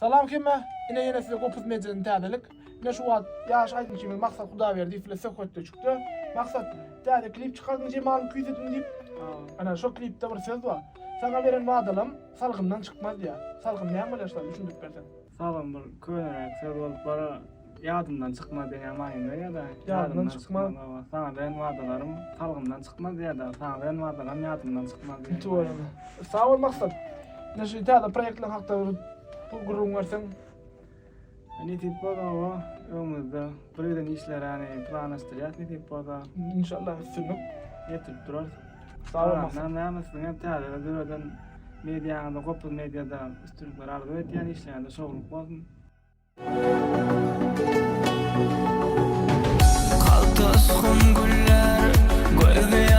Salam hemmä! Ine ýene size Gopuz Mediadan täzelik. Ine şu wagt ýaş aýdymçymyz Maksat Hudaýberdiýew bilen söhbetdeşlikde. Maksat, täze klip çykardyň Jemalyň küýsedim diýip. Ana şo klipde bir söz bar. Saňa beren wadalam salgymdan çykmaz diýýär. Salgym näme bolýar şular düşündirip berseň. Salgym bir köneräk söz bolup bara ýadymdan çykmaz diýen manyny berýär-de. Ýadymdan çykmaz. Saňa beren wadalarym salgymdan çykmaz diýýär-de. Saňa beren wadalarym ýadymdan çykmaz diýýär. Tüweleme. Sag bol Maksat. Ine şu täze proýektleň hakda bir gürrüň berseň. Nesip bolsa oba öňümizde bir giden işleri hani planlaşdyrýas nesip bolsa. Inşallah üstünlik. Ýetirip durarys. Sag bol Maksat. Näme siziň hem täze döreden mediaňyzda Gopuz mediada üstünlikler arzuw etýän işleriňizde şowluk bolsun. Kalpda uçgun güller, gözde.